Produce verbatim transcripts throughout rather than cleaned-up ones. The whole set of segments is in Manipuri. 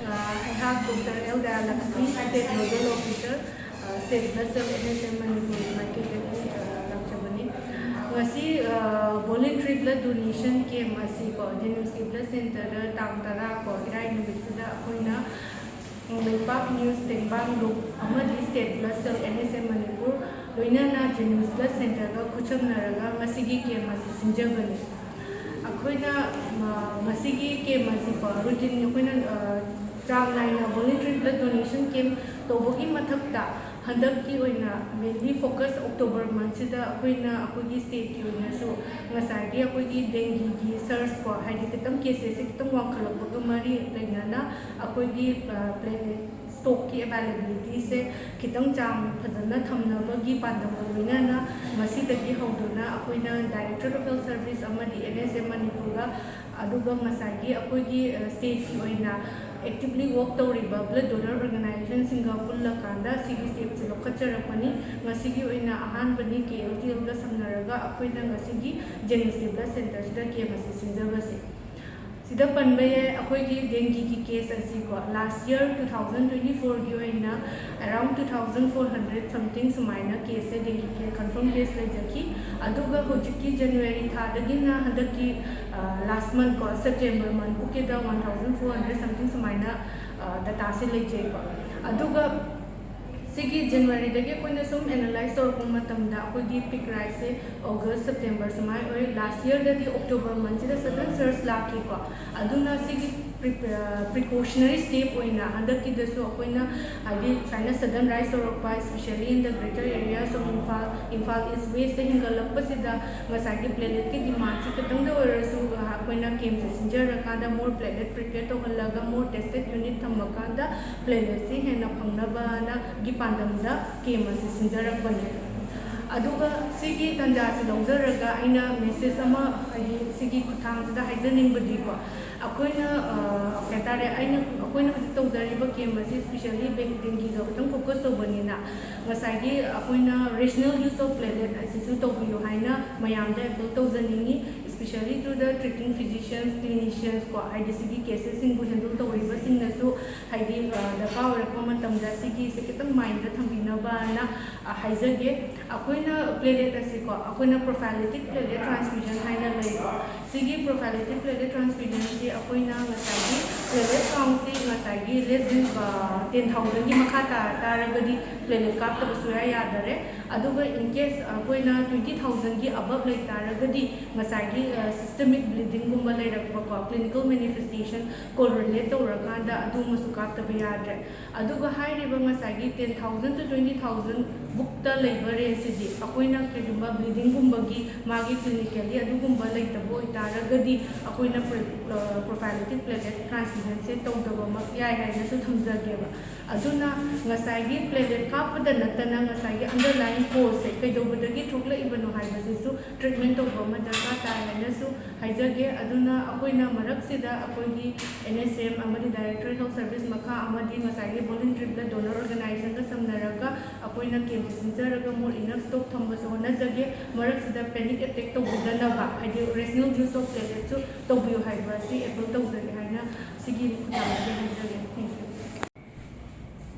ꯑꯥ, ꯑꯩꯍꯥꯛ doctor L Dayalakshmi, state nodal officer, state blood cell N S M ꯃꯅꯤꯄꯨꯔꯒꯤ ꯃꯥꯏꯀꯩꯗꯒꯤ ꯂꯥꯛꯆꯕꯅꯤ꯫ ꯉꯁꯤ ꯚꯣꯂꯨꯟꯇꯔꯤ ꯕ꯭ꯂꯗ ꯗꯣꯅꯦꯁꯟ ꯀꯦꯝ ꯑꯁꯤ ꯀꯣ, ꯖꯦꯅꯤꯝꯁꯀꯤ ꯕ꯭ꯂꯗ ꯁꯦꯟꯇꯔꯗ ꯇꯥꯡ ꯇꯔꯥ ꯀꯣ, ꯏꯔꯥꯏ ꯅꯨꯃꯤꯠꯁꯤꯗ ꯑꯩꯈꯣꯏꯅ ꯀꯪꯂꯩꯄꯥꯛ ꯅ꯭ꯌꯨꯁ ꯇꯦꯡꯕꯥꯡ ꯂꯨꯞ ꯑꯃꯗꯤ state blood cell N S M Manipur, ꯂꯣꯏꯅꯅ ꯖꯦꯅꯤꯝꯁ ꯕ꯭ꯂꯗ ꯁꯦꯟꯇꯔꯒ ꯈꯨꯠꯁꯝꯅꯔꯒ ꯉꯁꯤꯒꯤ ꯀꯦꯝ ꯑꯁꯤ ꯁꯤꯟꯖꯕꯅꯤ꯫ ꯑꯩꯈꯣꯏꯅ ꯉꯁꯤꯒꯤ ꯀꯦꯝ ꯑꯁꯤꯀꯣ, ꯔꯨꯇꯤꯟ ꯑꯩꯈꯣꯏꯅ ꯆꯥꯡ ꯅꯥꯏꯅ ꯚꯣꯂꯨꯟꯇꯔꯤ ꯕ꯭ꯂꯗ ꯗꯣꯅꯦꯁꯟ ꯀꯦꯝ ꯇꯧꯕꯒꯤ ꯃꯊꯛꯇ, ꯍꯟꯗꯛꯀꯤ ꯑꯣꯏꯅ ꯃꯦꯟꯂꯤ ꯐꯣꯀꯁ ꯑꯣꯛꯇꯣꯕꯔ ꯃꯟꯁꯤꯗ ꯑꯩꯈꯣꯏꯅ ꯑꯩꯈꯣꯏꯒꯤ ꯁ꯭ꯇꯦꯠꯀꯤ ꯑꯣꯏꯅꯁꯨ ꯉꯁꯥꯏꯒꯤ ꯑꯩꯈꯣꯏꯒꯤ ꯗꯦꯡꯒꯤꯒꯤ ꯁꯔꯖꯀꯣ, ꯍꯥꯏꯗꯤ ꯈꯤꯇꯪ ꯀꯦꯁꯦꯁꯁꯦ ꯈꯤꯇꯪ ꯋꯥꯡꯈꯠꯂꯛꯄꯒ ꯃꯔꯤ ꯂꯩꯅꯅ ꯑꯩꯈꯣꯏꯒꯤ ꯄ꯭ꯂꯦꯠꯂꯦꯠ ꯁ꯭ꯇꯣꯛꯀꯤ ꯑꯦꯕꯥꯏꯂꯦꯕꯤꯂꯤꯇꯤꯁꯦ ꯈꯤꯇꯪ ꯆꯥꯡ ꯐꯖꯅ ꯊꯝꯅꯕꯒꯤ ꯄꯥꯟꯗꯝꯒ ꯂꯣꯏꯅꯅ ꯉꯁꯤꯗꯒꯤ ꯍꯧꯗꯨꯅ ꯑꯩꯈꯣꯏꯅ ꯗꯥꯏꯔꯦꯛꯇꯣꯔꯦꯠ ꯑꯣꯐ ꯍꯦꯜꯊ ꯁꯔꯚꯤꯁ ꯑꯃꯗꯤ ꯑꯦꯟ ꯑꯦꯁ ꯑꯦꯝ ꯃꯅꯤꯄꯨꯔꯒ, ꯑꯗꯨꯒ ꯉꯁꯥꯏꯒꯤ ꯑꯩꯈꯣꯏꯒꯤ ꯁ꯭ꯇꯦꯠꯀꯤ ꯑꯣꯏꯅ ꯑꯦꯛꯇꯤꯚꯂꯤ ꯋꯥꯔꯛ ꯇꯧꯔꯤꯕ ꯕ꯭ꯂꯗ ꯗꯣꯅꯔ ꯑꯣꯔꯒꯅꯥꯏꯖꯦꯁꯟꯁꯤꯡꯒ ꯄꯨꯜꯂꯀꯥꯟꯗ ꯁꯤꯒꯤ ꯁ꯭ꯇꯦꯞꯁꯦ ꯂꯧꯈꯠꯆꯔꯛꯄꯅꯤ꯫ ꯉꯁꯤꯒꯤ ꯑꯣꯏꯅ ꯑꯍꯥꯟꯕꯅꯤ ꯀꯦ ꯑꯦꯜ ꯇꯤ ꯑꯦꯜꯒ ꯁꯝꯅꯔꯒ ꯑꯩꯈꯣꯏꯅ ꯉꯁꯤꯒꯤ ꯖꯦꯅꯤꯝꯁꯀꯤ ꯕ꯭ꯂꯗ ꯁꯦꯟꯇꯔꯁꯤꯗ ꯀꯦꯝ ꯑꯁꯤ ꯁꯤꯟꯖꯕꯁꯦ꯫ ꯁꯤꯗ ꯄꯟꯕ ꯌꯥꯏ, ꯑꯩꯈꯣꯏꯒꯤ ꯗꯦꯡꯒꯤꯒꯤ ꯀꯦꯁ ꯑꯁꯤꯀꯣ, ꯂꯥꯁ ꯌꯔ ꯇꯨ ꯊꯥꯎꯖꯟ ꯇ꯭ꯋꯦꯟꯇꯤ ꯐꯣꯔꯒꯤ ꯑꯣꯏꯅ around two thousand four hundred something ꯁꯨꯃꯥꯏꯅ ꯀꯦꯁꯁꯦ, ꯗꯦꯡꯒꯤ ꯀꯦ ꯀꯟꯐꯥꯔꯝ ꯀꯦꯁ ꯂꯩꯖꯈꯤ꯫ ꯑꯗꯨꯒ ꯍꯧꯖꯤꯛꯀꯤ ꯖꯅꯋꯥꯔꯤ ꯊꯥꯗꯒꯤꯅ ꯍꯟꯗꯛꯀꯤ ꯂꯥꯁ ꯃꯟꯠꯀꯣ, ꯁꯦꯞꯇꯦꯝꯕꯔ ꯃꯟꯠ ꯐꯥꯎꯀꯤꯗ one thousand four hundred something ꯁꯨꯃꯥꯏꯅ ꯗꯇꯥꯁꯦ ꯂꯩꯖꯩꯀꯣ꯫ ꯑꯗꯨꯒ ꯁꯤꯒꯤ ꯖꯅꯋꯥꯔꯤꯗꯒꯤ ꯑꯩꯈꯣꯏꯅ ꯁꯨꯝ ꯑꯦꯅꯥꯂꯥꯏꯁ ꯇꯧꯔꯛꯄ ꯃꯇꯝꯗ, ꯑꯩꯈꯣꯏꯒꯤ ꯄꯤꯛ ꯔꯥꯏꯁꯁꯦ ꯑꯣꯒꯁ, ꯁꯦꯞꯇꯦꯝꯕꯔ ꯁꯨꯃꯥꯏꯅ ꯑꯣꯏ꯫ ꯂꯥꯁ ꯌꯔꯗꯗꯤ ꯑꯣꯛꯇꯣꯕꯔ ꯃꯟꯁꯤꯗ ꯁꯗꯟ ꯁꯔꯖ ꯂꯥꯛꯈꯤꯀꯣ꯫ ꯑꯗꯨꯅ ꯁꯤꯒꯤ ꯄ꯭ꯔꯤ-, ꯑ, ꯄ꯭ꯔꯤꯀꯣꯁꯅꯔꯤ ꯁ꯭ꯇꯦꯞ ꯑꯣꯏꯅ ꯍꯟꯗꯛꯀꯤꯗꯁꯨ ꯑꯩꯈꯣꯏꯅ, ꯍꯥꯏꯗꯤ, ꯁꯨꯃꯥꯏꯅ ꯁꯗꯟ ꯔꯥꯏꯁ ꯇꯧꯔꯛꯄ, especially in the greater areas of Imphal, Imphal east west ꯍꯦꯟꯒꯠꯂꯛꯄꯁꯤꯗ ꯉꯁꯥꯏꯒꯤ ꯄ꯭ꯂꯦꯠꯂꯦꯠꯀꯤ ꯗꯤꯃꯥꯟꯁꯤ ꯈꯤꯇꯪꯗ ꯑꯣꯏꯔꯁꯨ, ꯑ, ꯑꯩꯈꯣꯏꯅ ꯀꯦꯝꯁꯦ ꯁꯤꯟꯖꯔꯀꯥꯟꯗ more platelet prepare ꯇꯧꯍꯜꯂꯒ more tested unit ꯊꯝꯃꯀꯥꯟꯗ ꯄ꯭ꯂꯦꯠꯂꯦꯠꯁꯤ ꯍꯦꯟꯅ ꯐꯪꯅꯕꯅ ꯒꯤ ꯄꯥꯟꯗꯝꯗ ꯀꯦꯝ ꯑꯁꯤ ꯁꯤꯟꯖꯔꯛꯄꯅꯤ꯫ ꯑꯗꯨꯒ ꯁꯤꯒꯤ ꯇꯥꯟꯖꯥꯁꯤ ꯂꯧꯖꯔꯒ ꯑꯩꯅ ꯃꯦꯁꯦꯖ ꯑꯃ, ꯍꯥꯏꯗꯤ ꯁꯤꯒꯤ ꯈꯨꯠꯊꯥꯡꯁꯤꯗ ꯍꯥꯏꯖꯅꯤꯡꯕꯗꯤꯀꯣ, ꯑꯩꯈꯣꯏꯅ, ꯑ, ꯀꯩ ꯍꯥꯏꯇꯥꯔꯦ, ꯑꯩꯅ, ꯑꯩꯈꯣꯏꯅ ꯍꯧꯖꯤꯛ ꯇꯧꯖꯔꯤꯕ ꯀꯦꯝ ꯑꯁꯤ specially ꯗꯦꯡꯒꯤꯒ ꯈꯛꯇꯪ ꯐꯣꯀꯁ ꯇꯧꯕꯅꯤꯅ, ꯉꯁꯥꯏꯒꯤ ꯑꯩꯈꯣꯏꯅ rational use of platelet ꯑꯁꯤꯁꯨ ꯇꯧꯕꯤꯌꯨ ꯍꯥꯏꯅ ꯃꯌꯥꯝꯗ appeal ꯇꯧꯖꯅꯤꯡꯉꯤ, especially to the treating physicians, clinicians ꯀꯣ, ꯍꯥꯏꯗꯤ ꯁꯤꯒꯤ ꯀꯦꯁꯦꯁꯁꯤꯡꯕꯨ ꯍꯦꯟꯗꯜ ꯇꯧꯔꯤꯕꯁꯤꯡꯅꯁꯨ, ꯍꯥꯏꯗꯤ, ꯑ, ꯗꯔꯀꯥꯔ ꯑꯣꯏꯔꯛꯄ ꯃꯇꯝꯗ ꯁꯤꯒꯤꯁꯦ ꯈꯤꯇꯪ ꯃꯥꯏꯟꯗ ꯊꯝꯕꯤꯅꯕꯅ, ꯑ, ꯍꯥꯏꯖꯒꯦ꯫ ꯑꯩꯈꯣꯏꯅ ꯄ꯭ꯂꯦꯂꯦꯠ ꯑꯁꯤꯀꯣ, ꯑꯩꯈꯣꯏꯅ prophylactic platelet transfusion ꯍꯥꯏꯅ ꯂꯩꯀꯣ꯫ ꯁꯤꯒꯤ prophylactic platelet transfusion ꯁꯤ ꯑꯩꯈꯣꯏꯅ ꯉꯁꯥꯏꯒꯤ ꯄ꯭ꯂꯦꯂꯦꯠ ꯀꯥꯎꯟꯁꯤ ꯉꯁꯥꯏꯒꯤ less than, ꯑ, ten thousand ꯒꯤ ꯃꯈꯥ ꯇꯥ ꯇꯥꯔꯒꯗꯤ ꯄ꯭ꯂꯦꯂꯦꯠ ꯀꯥꯞꯇꯕ ꯁꯨꯡꯌꯥ ꯌꯥꯗꯔꯦ꯫ ꯑꯗꯨꯒ in case ꯑꯩꯈꯣꯏꯅ twenty thousand ꯒꯤ above ꯂꯩ ꯇꯥꯔꯒꯗꯤ ꯉꯁꯥꯏꯒꯤ, ꯑ, systemic bleeding ꯒꯨꯝꯕ ꯂꯩꯔꯛꯄꯀꯣ, clinical manifestation correlate ꯇꯧꯔꯀꯥꯟꯗ ꯑꯗꯨꯃꯁꯨ ꯀꯥꯞꯇꯕ ꯌꯥꯗ꯭ꯔꯦ꯫ ꯑꯗꯨꯒ ꯍꯥꯏꯔꯤꯕ ꯉꯁꯥꯏꯒꯤ ten thousand to twenty thousand ꯕꯨꯛꯇ ꯂꯩꯕ ꯔꯦꯟꯖꯁꯤꯗꯤ ꯑꯩꯈꯣꯏꯅ ꯀꯩꯒꯨꯝꯕ ꯕ꯭ꯂꯤꯗꯤꯡꯒꯨꯝꯕꯒꯤ ꯃꯥꯒꯤ clinically ꯑꯗꯨꯒꯨꯝꯕ ꯂꯩꯇꯕ ꯑꯣꯏꯇꯥꯔꯒꯗꯤ ꯑꯩꯈꯣꯏꯅ ꯄ꯭ꯔꯣ-, ꯑ, prophylactic platelet transfusion ꯁꯦ ꯇꯧꯗꯕꯃꯛ ꯌꯥꯏ ꯍꯥꯏꯅꯁꯨ ꯊꯝꯖꯒꯦꯕ꯫ ꯑꯗꯨꯅ ꯉꯁꯥꯏꯒꯤ ꯄ꯭ꯂꯦꯂꯦꯠ ꯀꯥꯞꯄꯗ ꯅꯠꯇꯅ ꯉꯁꯥꯏꯒꯤ underlying cause ꯁꯦ ꯀꯩꯗꯧꯕꯗꯒꯤ ꯊꯣꯛꯂꯛꯏꯕꯅꯣ ꯍꯥꯏꯕꯁꯤꯁꯨ treatment ꯇꯧꯕ ꯑꯃ ꯗꯔꯀꯥꯔ ꯇꯥꯏ ꯍꯥꯏꯅꯁꯨ ꯍꯥꯏꯖꯒꯦ꯫ ꯑꯗꯨꯅ ꯑꯩꯈꯣꯏꯅ ꯃꯔꯛꯁꯤꯗ ꯑꯩꯈꯣꯏꯒꯤ N S M ꯑꯃꯗꯤ Directorate Health Service ꯃꯈꯥ ꯑꯃꯗꯤ ꯉꯁꯥꯏꯒꯤ voluntary blood donor organization ꯒ ꯁꯝꯅꯔꯒ ꯑꯩꯈꯣꯏꯅ ꯀꯦꯝꯁꯦ ꯁꯤꯟꯖꯔꯒ more enough stock ꯊꯝꯕꯁꯨ ꯍꯣꯠꯅꯖꯒꯦ꯫ ꯃꯔꯛꯁꯤꯗ panic attack ꯇꯧꯕꯤꯗꯅꯕ, ꯍꯥꯏꯗꯤ rational use of platelet ꯁꯨ ꯇꯧꯕꯤꯌꯨ ꯍꯥꯏꯕ ꯑꯁꯤ ꯑꯦꯄꯤꯜ ꯇꯧꯖꯒꯦ ꯍꯥꯏꯅ ꯁꯤꯒꯤ ꯈꯨꯠꯊꯥꯡꯗꯒꯤ ꯍꯥꯏꯖꯒꯦ꯫ Thank you꯫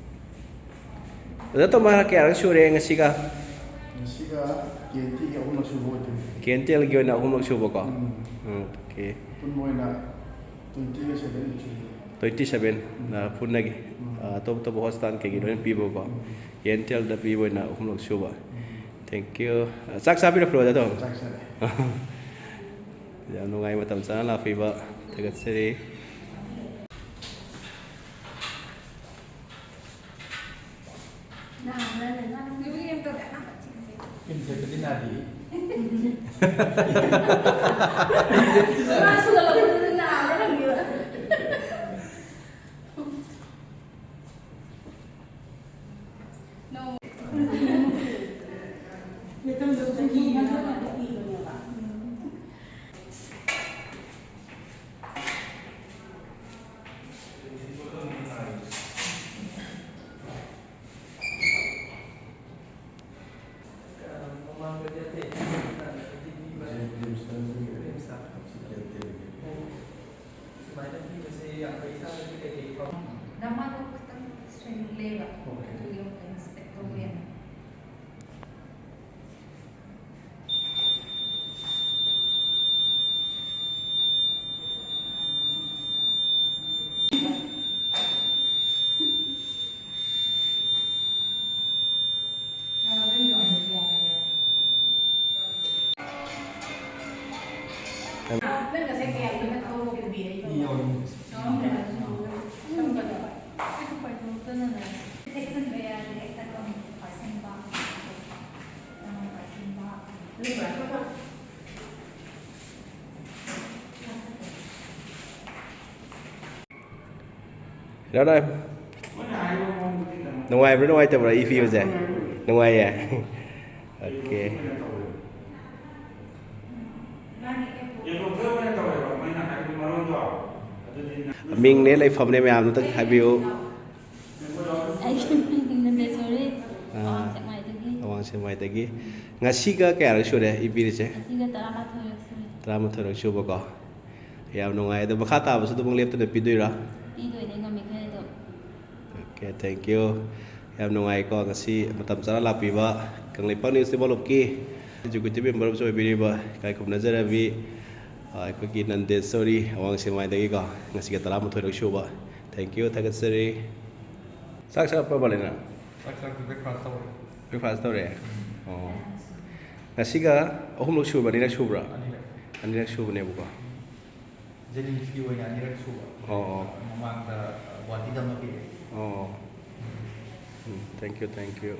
ꯑꯣꯖꯥ ꯇꯣꯃꯥ, ꯀꯌꯥꯔꯛ ꯁꯨꯔꯦ ꯉꯁꯤꯒ? ꯉꯁꯤꯒ K N T ꯒꯤ ꯑꯍꯨꯝꯂꯛ ꯁꯨꯕ ꯑꯣꯏꯗꯣꯏꯅꯤ꯫ K N T L ꯒꯤ ꯑꯣꯏꯅ ꯑꯍꯨꯝꯂꯛ ꯁꯨꯕꯀꯣ? ꯎꯝ꯫ Okay꯫ ꯑꯄꯨꯟꯕ ꯑꯣꯏꯅ twenty seven ꯁꯨꯔꯦ꯫ Twenty seven, ꯎꯝ꯫ ꯑ, ꯄꯨꯟꯅꯒꯤ, ꯎꯝ꯫ ꯑ, ꯑꯇꯣꯞ ꯑꯇꯣꯞꯄ ꯍꯣꯁꯄꯤꯇꯥꯜ ꯀꯩꯒꯤ ꯂꯣꯏꯅ ꯄꯤꯕꯀꯣ? ꯎꯝ꯫ K N T L ꯗ ꯄꯤꯕ ꯑꯣꯏꯅ ꯑꯍꯨꯝꯂꯛ ꯁꯨꯕ꯫ ꯎꯝ꯫ Thank you꯫ ꯑ, ꯆꯥꯛ ꯆꯥꯕꯤꯔꯛꯄ꯭ꯔꯣ, ꯑꯣꯖꯥ ꯇꯣꯃꯥ? ꯆꯥꯛ ꯆꯥꯔꯦ꯫ ꯌꯥꯝ ꯅꯨꯡꯉꯥꯏ, ꯃꯇꯝ ꯆꯥꯅ ꯂꯥꯛꯄꯤꯕ꯫ ꯊꯥꯒꯠꯆꯔꯤ꯫ ꯅꯥꯕ꯭ꯔꯥꯅꯦ? ꯅꯪ ꯀꯩꯝ ꯇꯧꯗꯦ, ꯑꯅꯥꯕ ꯆꯤꯛꯇꯦ꯫ ꯀꯩꯝ ꯇꯧꯗꯦ, ꯅꯥꯗꯦ꯫ ꯃꯥ ꯁꯨꯒꯠꯂꯛꯄꯗꯨꯗ ꯅꯥꯕ꯭ꯔꯥ ꯍꯪꯉꯤꯕ꯫ No꯫ ꯁꯨꯃꯥꯏꯅ ꯄꯤꯕꯁꯦ ꯌꯥꯝ ꯐꯩ꯫ ꯏꯁꯥꯗꯗꯤ ꯀꯩꯀꯩ ꯐꯥꯎ? ꯅꯃꯥꯗꯣ ꯈꯤꯇꯪ ꯁ꯭ꯇꯔꯤꯛ ꯑꯣꯏꯌꯦꯕ꯫ ꯑꯣꯀꯦ꯫ ꯑꯗꯨꯒꯤ ꯑꯃꯨꯛ ꯏꯟꯁꯄꯦꯛ ꯇꯧꯕ ꯌꯥꯏ꯫ ꯔꯥꯝ ꯔꯥꯝ꯫ ꯅꯨꯡꯉꯥꯏꯕ꯭ꯔꯥ ꯅꯨꯡꯉꯥꯏꯇꯕ꯭ꯔꯥ ꯏ ꯄꯤꯕꯁꯦ? ꯅꯨꯡꯉꯥꯏꯌꯦ꯫ ꯑꯣꯀꯦ꯫ ꯃꯤꯡꯅꯦ ꯂꯩꯐꯝꯅꯦ ꯃꯌꯥꯝꯗꯨꯗꯪ ꯍꯥꯏꯕꯤꯌꯨ꯫ ꯑꯩꯒꯤ ꯃꯤꯡ ꯅꯟꯗꯦꯁꯣꯔꯤ, ꯑꯥ, ꯑꯋꯥꯡ ꯁꯦꯛꯃꯥꯏꯗꯒꯤ꯫ ꯑꯋꯥꯡ ꯁꯦꯛꯃꯥꯏꯗꯒꯤ꯫ ꯉꯁꯤꯒ ꯀꯌꯥꯔꯛ ꯁꯨꯔꯦ ꯏ ꯄꯤꯔꯤꯁꯦ? ꯉꯁꯤꯒ ꯇꯔꯥꯃꯥꯊꯣꯏꯔꯛ ꯁꯨꯔꯦ꯫ ꯇꯔꯥꯃꯥꯊꯣꯏꯔꯛ ꯁꯨꯕꯀꯣ꯫ ꯌꯥꯝ ꯅꯨꯡꯉꯥꯏ꯫ ꯑꯗꯣ ꯃꯈꯥ ꯇꯥꯕꯁꯨ ꯑꯗꯨꯝ ꯂꯦꯞꯇꯅ ꯄꯤꯗꯣꯏꯔꯥ? ꯄꯤꯗꯣꯏꯅꯦ, ꯉꯝꯃꯤꯈꯩ ꯑꯗꯨꯝ꯫ Okay, thank you꯫ ꯌꯥꯝ ꯅꯨꯡꯉꯥꯏꯀꯣ, ꯉꯁꯤ ꯃꯇꯝ ꯆꯥꯅ ꯂꯥꯛꯄꯤꯕ ꯀꯪꯂꯩꯄꯥꯛ ꯅ꯭ꯌꯨꯁ ꯇꯦꯕꯜ ꯑꯣꯐꯀꯤ ꯑꯦꯛꯖꯤꯀ꯭ꯌꯨꯇꯤꯚ ꯃꯦꯝꯕꯔ ꯑꯃꯁꯨ ꯑꯣꯏꯕꯤꯔꯤꯕ ꯏꯀꯥꯏ ꯈꯨꯝꯅꯖꯔꯕꯤ, ꯑ, ꯑꯩꯈꯣꯏꯒꯤ ꯅꯟꯗꯦꯁꯣꯔꯤ ꯑꯋꯥꯡ ꯁꯦꯛꯃꯥꯏꯗꯒꯤꯀꯣ, ꯉꯁꯤꯒ ꯇꯔꯥꯃꯥꯊꯣꯏꯔꯛ ꯁꯨꯕ꯫ Thank you, ꯊꯥꯒꯠꯆꯔꯤ꯫ ꯆꯥꯛ ꯆꯥꯔꯛꯄ꯭ꯔꯣ, ꯕꯥꯂꯤꯅ? ꯆꯥꯛ ꯆꯥꯛꯇꯤ breakfast ꯇꯧꯔꯦ꯫ Breakfast ꯇꯧꯔꯦ? ꯑꯣ꯫ ꯉꯁꯤꯒ ꯑꯍꯨꯝꯂꯛ ꯁꯨꯕ꯭ꯔꯥ, ꯑꯅꯤꯔꯛ ꯁꯨꯕ꯭ꯔꯥ? ꯑꯅꯤꯔꯛ꯫ ꯑꯅꯤꯔꯛ ꯁꯨꯕꯅꯦꯕꯀꯣ꯫ ꯖꯦꯅꯤꯝꯁꯀꯤ ꯑꯣꯏꯅ ꯑꯅꯤꯔꯛ ꯁꯨꯕ꯫ ꯑꯣ, ꯑꯣ꯫ ꯃꯃꯥꯡꯗ, ꯑ, ꯒꯨꯋꯥꯍꯥꯇꯤꯗ ꯑꯃ ꯄꯤꯔꯦ꯫ ꯑꯣ, ꯑꯣ꯫ ꯎꯝ, thank you, thank you꯫